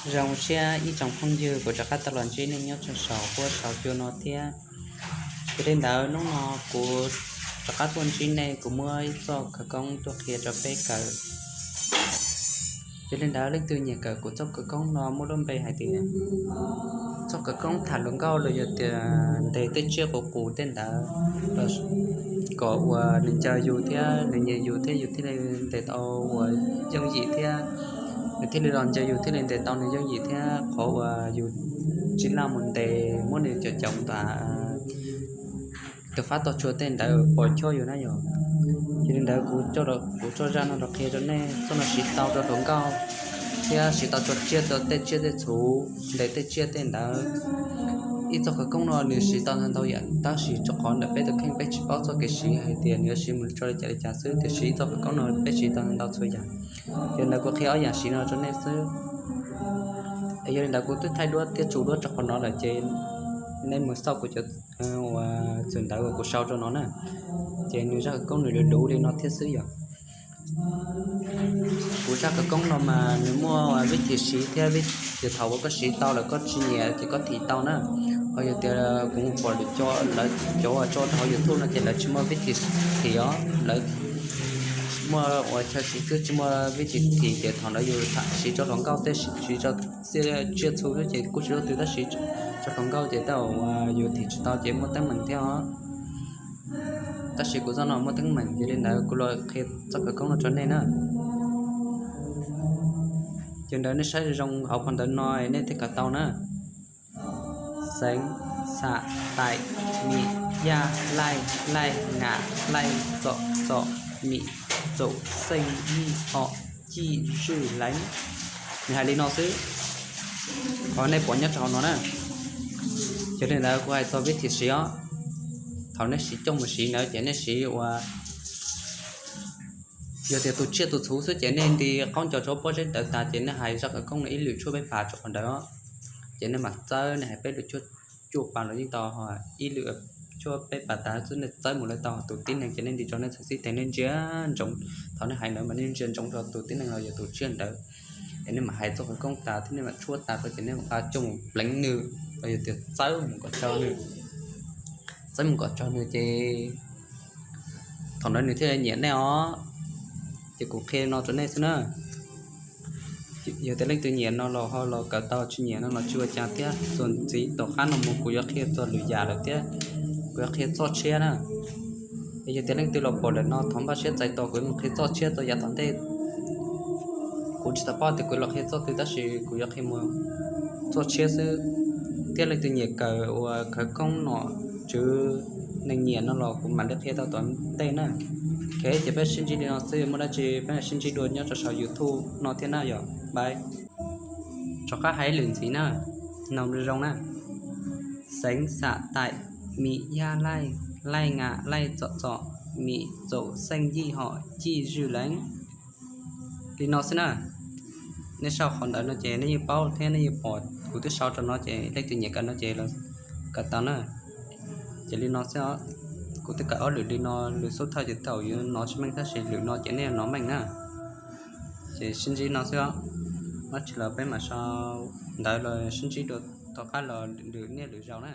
Zoo siab ib tsoom phooj ywg, kuv rov qab tau los ntsib nej nyob rau saum huab saum cua no thiab. Yog li ntawd hnub no kuv rov qab tuaj ntsib nej, kuv muab ib txoj khawv koob tuaj qhia rau peb kawm. Yog li ntawd leej twg nyiam kawm kuv txoj khawv koob no muaj lub npe hais tias txoj khawv koob tham hluas nkauj los yog tias ntes tej tsiaj qus qus tej ntawd, kom uas nws ncaws yus thiab nws nyiam yus thiab yus thiaj li ntes tau uas yooj yim thiab, nws thiaj li los ncaws yus thiaj li ntes tau nws yooj yim thiab qhov uas yus tsis laj mus ntes muab nws caum caum ntawd, tus fab tau tsuag tej ntawd pos choj yus na yom. Yog li ntawd kuv, kuv txoj zaj no los qhia rau nej, txoj no siv tau rau hluas nkauj thiab siv tau rau tsiaj, rau tej tsiaj tej txhu, ntes tej tsiaj tej ntawd. Ib txoj khawv koob no nws siv tau ntau ntau yam, tab sis rau qhov ntawm peb tus kheej peb tsis paub txoj kev siv hais tias nws yuav siv mus rau li cas li cas xwb, tiam sis ib txoj khawv koob no peb siv tau ntau txhua yam. Yog li ntawd kuv qhia ob yam siv no rau nej xwb. Es yog li ntawd kuv twb thaij duab thiab tso duab rau qhov no lawm ces nej mus xauj kuv cov uas txwm ntawd uas kuv sau rau no na, ces nws zaj khawv koob nws luv luv li no thiab xwb yom. Kuv zaj khawv koob no mas nws muaj vib thim siv thiab, yog thaum uas koj siv tau lawm koj tsis nyiam ces koj thim tau na. Ho yog tias kuv mus pom lwm cov lawv cov uas tso rau hauv YouTube no ces lawv tsis muaj vib thim thim os, lawv muaj uas chaw siv xwb tsis muaj vib thim thim ces thaum ntawd yus siv rau hluas nkauj tej, siv rau tsiaj txhu xwb ces kuj tsis luaj twg, tab sis rau hluas nkauj ces tej uas yus thim tsis tau ces muaj teeb meem thiab os. Tab sis kuv txoj no muaj teeb meem, yog li ntawd kuv los qhia txoj khawv koob no rau nej na. Ces ntawd nej saib zoo zoo hauv qhov ntawd no nej thiaj kawm tau na. Xeev, xam, taim, mim, yaj, laij, laij, ngam, laij, txom, txom, mim, txaum, xeej, yij, hom, cij, zwj, leev. Nws hais li no xwb. Qhov nej pom nyob rau hauv no na, ces li ntawd kuv hais txog vib thim siv os. Thaum nej siv coj mus siv ntawd ces nej siv uas yog tias tus tsiaj tus txhu xwb ces nej nti qaub nco rau pob zeb ntawd tas ces nej hais zaj khawv koob no ib lwm tshuaj peb pas rau qhov ntawd, ces nej mam txawb, nej hais peb lwm tshuaj cuaj pas los yeej tau, ho ib lwm tshuaj peb pas tas xwb nej txawb mus lawm tau tus tib neeg ces nej nti rau nej txhais xib teg nej ntsia ntsoov. Thaum nej hais ntawd mas nej ntsia ntsoov rau tus tib neeg los yog tus tsiaj ntawd, es nej mam hais txoj khawv koob tas thiab nej mam tshuab tas rau ces nej mam nqa coj mus pleev nws los yog tias txawb mus kom tsawg nws, txawb mus kom tsawg nws ces thaum ntawd nws thiaj li nyiam nej os. Ces kuv qhia no rau nej xwb na. Yog tias leej twg nyiam no los ho los kawm tau, tsis nyiam no los tsis ua cas thiab. Txuas ntxiv tom qab no mus kuv yuav qhia txog lwm yam lawm thiab, kuv yuav qhia txoj tshiab na. Es yog tias leej twg los pom lawm no thov npaj siab txais tos kuv mus qhia txoj tshiab txog yav tom ntej. Kuv tsis tau paub tias kuv los qhia txoj twg tab sis kuv yuav qhia mus txoj tshiab xwb. Thiab leej twg nyiam kawm uas khawv koob nom tswv neeg nyiam no los kuv mam li qhia tau tom ntej na. Ok, ces peb sib ntsib li no xwb, muaj dab tsi peb mam sib ntsib dua nyob rau saum YouTube no thiab na yom. Bye. Rov qab hais lwm ntxiv na, noog zoo na. Xeev, xam, taim, mim, yaj, laij, laij, ngam, laij, txom, txom, mim, txaum, xeej, yij, hom, cij, zwj, leev. Li no xwb na. Nej sau qhov ntawd no ces nej yeej paub thiab nej yeej pom kuv twb sau rau no ces leej twg nyiam kawm no ces los kawm tau na. Ces li no xwb os. Kuv twb kawm ob lwm li no, lwm xub thawj ces thaum yuav hnov tsis meej tab sis lwm no ces nej hnov meej na. Ces sib ntsib no xwb os. Dab tsi los peb mam sau ntawv los sib ntsib dua tom qab los lwm niaj lwm zaus na.